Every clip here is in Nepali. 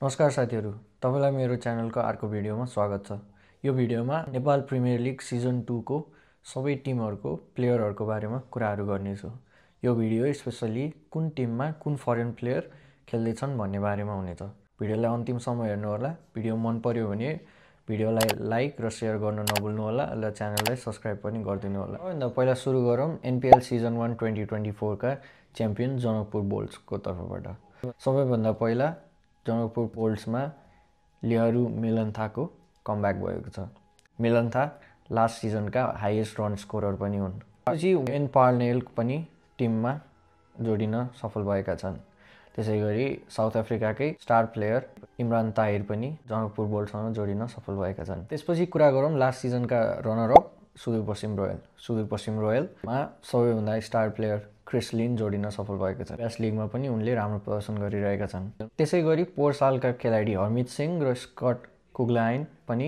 नमस्कार साथीहरू, तपाईलाई मेरो च्यानलको अर्को भिडियोमा स्वागत छ। यो भिडियोमा नेपाल प्रिमियर लिग सिजन 2 को सबै टिमहरुको प्लेयरहरुको बारेमा कुराहरु गर्नेछु। यो भिडियो स्पेशली कुन टिममा कुन फरेन प्लेयर खेल्दै छन् भन्ने बारेमा हुनेछ। भिडियोलाई अन्तिमसम्म हेर्नु होला। भिडियो मन पर्यो भने भिडियोलाई लाइक र शेयर गर्न नभुल्नु होला र च्यानललाई सब्स्क्राइब पनि गरिदिनु होला। भन्दा पहिला सुरु गरौँ एनपीएल सिजन 1 2024 का च्याम्पियन जनकपुर बोल्ट्सको तर्फबाट। सबैभन्दा पहिला जनकपुर बोल्ट्समा लियारु मिलन्थाको कमब्याक भएको छ। मिलन्था लास्ट सिजनका हाईएस्ट रन स्कोरर पनि हुन्। पछि एन पार्नेल पनि टिममा जोडिन सफल भएका छन्। त्यसैगरी साउथ अफ्रिकाकै स्टार प्लेयर इमरान ताहिर पनि जनकपुर बोल्ट्ससँग जोडिन सफल भएका छन्। त्यसपछि कुरा गरौँ लास्ट सिजनका runner up Sudurpashchim Royal. Sudurpashchim रोयलमा सबैभन्दा स्टार प्लेयर क्रिस लिन जोडिन सफल भएका छन्। बेस्ट लिगमा पनि उनले राम्रो प्रदर्शन गरिरहेका छन्। त्यसैगरी पोहोर सालका खेलाडी हरमित सिंह र स्कट कुग्लाइन पनि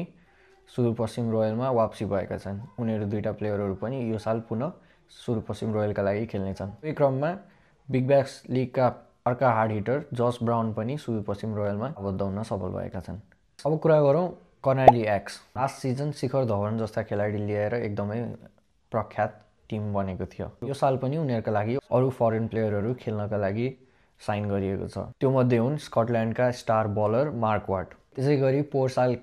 सुदूरपश्चिम रोयलमा वापसी भएका छन्। उनीहरू दुईटा प्लेयरहरू पनि यो साल पुनः सुदूरपश्चिम रोयलका लागि खेल्नेछन्। यही क्रममा बिग ब्यास लिगका अर्का हार्ड हिटर जस ब्राउन पनि सुदूरपश्चिम रोयलमा आबद्ध हुन सफल भएका छन्। अब कुरा गरौँ Karnali x. Last season Shikhar Dhawan जस्ता खेलाडी लिएर एकदमै प्रख्यात टिम बनेको थियो। यो साल पनि उनीहरूका लागि अरू फरेन प्लेयरहरू खेल्नका लागि साइन गरिएको छ। त्यो मध्ये हुन् स्कटल्यान्डका स्टार बलर मार्क वाट। त्यसैगरी पोहोर साल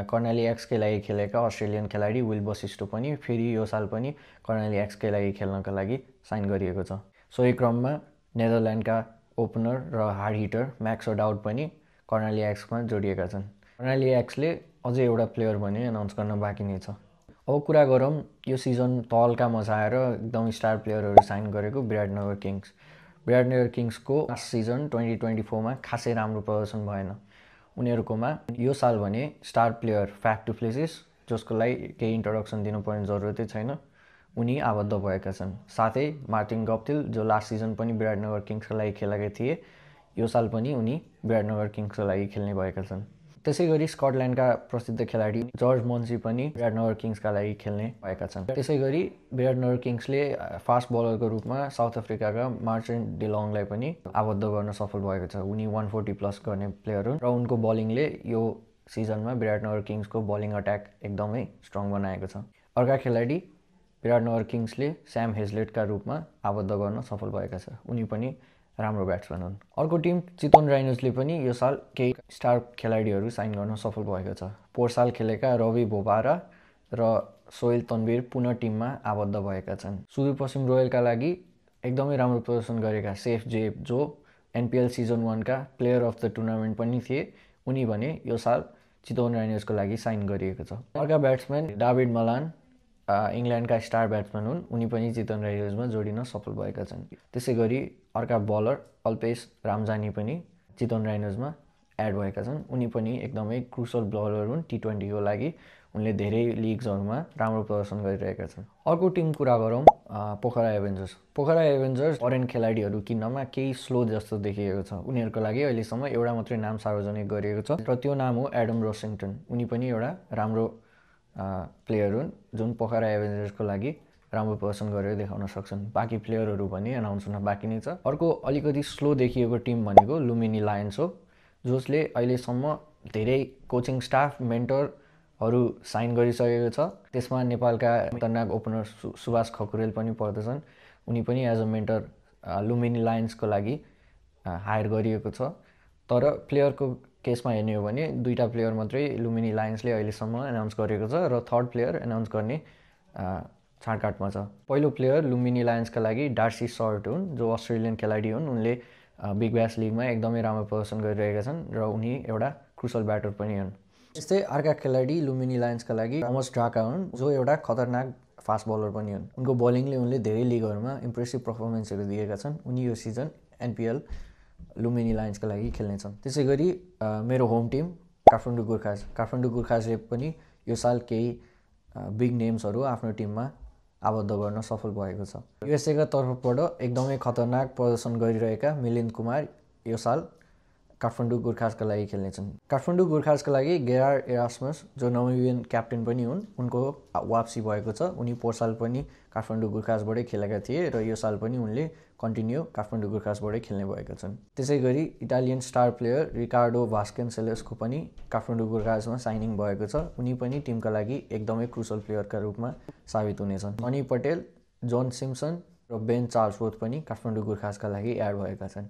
कर्णाली एक्सकै लागि खेलेका अस्ट्रेलियन खेलाडी विल बसिस्टो पनि फेरि यो साल पनि कर्णाली एक्सकै लागि खेल्नका लागि साइन गरिएको छ। सोही क्रममा नेदरल्यान्डका ओपनर र हार्ड हिटर म्याक्स ओडाउड पनि कर्णाली एक्समा जोडिएका छन्। कर्णाली एक्सले अझै एउटा प्लेयर भने एनाउन्स गर्न बाँकी नै छ। अब कुरा गरौँ यो सिजन तहल्का मचाएर एकदम स्टार प्लेयरहरू साइन गरेको विराटनगर किङ्स। विराटनगर किङ्सको लास्ट सिजन 2024 मा खासै राम्रो प्रदर्शन भएन। उनीहरूकोमा यो साल भने स्टार प्लेयर फ्याफ डु प्लेसिस, जसको लागि केही इन्ट्रोडक्सन दिनुपर्ने जरुरतै छैन, उनी आबद्ध भएका छन्। साथै मार्टिन गप्टिल जो लास्ट सिजन पनि विराटनगर किङ्सका लागि खेलेका थिए, यो साल पनि उनी विराटनगर किङ्सका लागि खेल्ने भएका छन्। त्यसैगरी स्कटल्यान्डका प्रसिद्ध खेलाडी जर्ज मन्सी पनि विराटनगर किङ्सका लागि खेल्ने भएका छन्। त्यसैगरी विराटनगर किङ्सले फास्ट बलरको रूपमा साउथ अफ्रिकाका मार्टिन डिलङलाई पनि आबद्ध गर्न सफल भएको छ। उनी 140 प्लस गर्ने प्लेयर हुन् र उनको बलिङले यो सिजनमा विराटनगर किङ्सको बलिङ अट्याक एकदमै स्ट्रङ बनाएको छ। अर्का खेलाडी विराटनगर किङ्सले स्याम हेजलेटका रूपमा आबद्ध गर्न सफल भएका छ। उनी पनि राम्रो ब्याट्सम्यान हुन्। अर्को टिम चितवन राइनोजले पनि यो साल केही स्टार खेलाडीहरू साइन गर्न सफल भएको छ। पोहोर साल खेलेका रवि बोपारा र सोहेल तन्वीर पुनः टिममा आबद्ध भएका छन्। सुदूरपश्चिम रोयलका लागि एकदमै राम्रो प्रदर्शन गरेका सेफ जेब जो एनपीएल सिजन 1 का प्लेयर अफ द टुर्नामेन्ट पनि थिए, उनी भने यो साल चितवन राइनोजको लागि साइन गरिएको छ। अर्का ब्याट्सम्यान डेभिड मलान इङ्ल्यान्डका स्टार ब्याट्सम्यान हुन्। उनी पनि चितवन राइनोजमा जोडिन सफल भएका छन्। त्यसैगरी अर्का बलर अल्पेश रामजानी पनि चितवन राइनोजमा एड भएका छन्। उनी पनि एकदमै क्रुसल बलर हुन्। टी20 को लागि उनले धेरै लिग्सहरूमा राम्रो प्रदर्शन गरिरहेका छन्। अर्को टिम कुरा गरौँ Pokhara Avengers. Pokhara Avengers foreign खेलाडीहरू किन्नमा केही स्लो जस्तो देखिएको छ। उनीहरूको लागि अहिलेसम्म एउटा मात्रै नाम सार्वजनिक गरिएको छ र त्यो नाम हो एडम रोसिङटन। उनी पनि एउटा राम्रो प्लेयर हुन् जुन पोखरा एभेन्जर्सको लागि राम्रो प्रदर्शन गरेर देखाउन सक्छन्। बाँकी प्लेयरहरू पनि एनाउन्स हुन बाँकी नै छ। अर्को अलिकति स्लो देखिएको टिम भनेको लुम्बिनी लायन्स हो, जसले अहिलेसम्म धेरै कोचिङ स्टाफ मेन्टरहरू साइन गरिसकेको छ। त्यसमा नेपालका खतरनाक ओपनर सुभाष खकुरेल पनि पर्दछन्। उनी पनि एज अ मेन्टर लुम्बिनी लायन्सको लागि हायर गरिएको छ। तर प्लेयरको केसमा हेर्ने हो भने दुईटा प्लेयर मात्रै लुम्बिनी लायन्सले अहिलेसम्म एनाउन्स गरेको छ र थर्ड प्लेयर एनाउन्स गर्ने छाँडकाटमा छ। पहिलो प्लेयर लुम्बिनी लायन्सका लागि डार्सी सर्ट हुन् जो अस्ट्रेलियन खेलाडी हुन्। उनले बिग ब्यास लिगमा एकदमै राम्रो प्रदर्शन गरिरहेका छन् र उनी एउटा क्रुसल ब्याटर पनि हुन्। त्यस्तै अर्का खेलाडी लुम्बिनी लायन्सका लागि थोमस ड्राका हुन् जो एउटा खतरनाक फास्ट बलर पनि हुन्। उनको बलिङले उनले धेरै लिगहरूमा इम्प्रेसिभ पर्फर्मेन्सहरू दिएका छन्। उनी यो सिजन एनपीएल लुम्बिनी लायन्सका लागि खेल्नेछन्। त्यसैगरी मेरो होम टिम काठमाडौँ गोर्खाज। काठमाडौँ गोर्खाजले पनि यो साल केही बिग नेम्सहरू आफ्नो टिममा आबद्ध गर्न सफल भएको छ। युएसए का तर्फबाट एकदमै खतरनाक प्रदर्शन गरिरहेका मिलिन्द कुमार यो साल काठमाडौँ गोर्खासका लागि खेल्नेछन्। काठमाडौँ गोर्खासका लागि गेरार्ड एरास्मस जो नमिबियन क्याप्टेन पनि हुन्, उनको वापसी भएको छ। उनी पोहोर साल पनि काठमाडौँ गोर्खासबाटै खेलेका थिए र यो साल पनि उनले कन्टिन्यू काठमाडौँ गोर्खासबाटै खेल्ने भएका छन्। त्यसै गरी इटालियन स्टार प्लेयर रिकार्डो भास्केन्सेलेसको पनि काठमाडौँ गोर्खासमा साइनिङ भएको छ। उनी पनि टिमका लागि एकदमै क्रुसल प्लेयरका रूपमा साबित हुनेछन्। मनी पटेल, जोन सिम्सन र बेन चार्ल्सवर्थ पनि काठमाडौँ गोर्खासका लागि एड भएका छन्।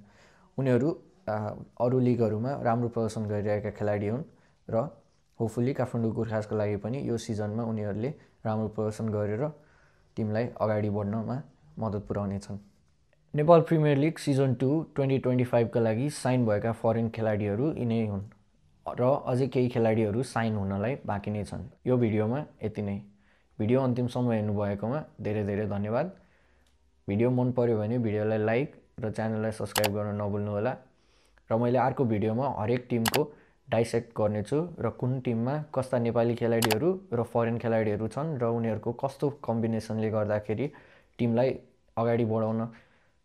उनीहरू अरू लिगहरूमा राम्रो प्रदर्शन गरिरहेका खेलाडी हुन् र होपफुली काठमाडौँ गोर्खासका लागि पनि यो सिजनमा उनीहरूले राम्रो प्रदर्शन गरेर टिमलाई अगाडि बढ्नमा मद्दत पुर्याउनेछन्। नेपाल प्रिमियर लिग सिजन 2 2025 का लागि साइन भएका फरेन खेलाडीहरू यिनै हुन् र अझै केही खेलाडीहरू साइन हुनलाई बाँकी नै छन्। यो भिडियोमा यति नै। भिडियो अन्तिमसम्म हेर्नुभएकोमा धेरै धेरै धन्यवाद। भिडियो मन पर्यो भने भिडियोलाई लाइक र च्यानललाई सब्स्क्राइब गर्न नभुल्नुहोला। र मैले अर्को भिडियोमा हरेक टिमको डाइसेक्ट गर्नेछु र कुन टिममा कस्ता नेपाली खेलाडीहरू र फरेन खेलाडीहरू छन् र उनीहरूको कस्तो कम्बिनेसनले गर्दाखेरि टिमलाई अगाडि बढाउन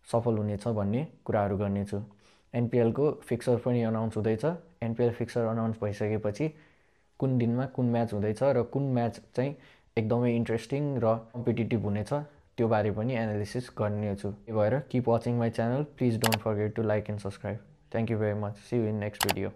सफल हुनेछ भन्ने कुराहरू गर्नेछु। एनपिएलको फिक्सर पनि अनाउन्स हुँदैछ। एनपिएल फिक्सर अनाउन्स भइसकेपछि कुन दिनमा कुन म्याच हुँदैछ र कुन म्याच चाहिँ एकदमै इन्ट्रेस्टिङ र कम्पिटिटिभ हुनेछ त्यो बारे पनि एनालिसिस गर्नेछु। त्यही भएर keep watching my channel. Please don't forget to like and subscribe. Thank you very much. See you in next video.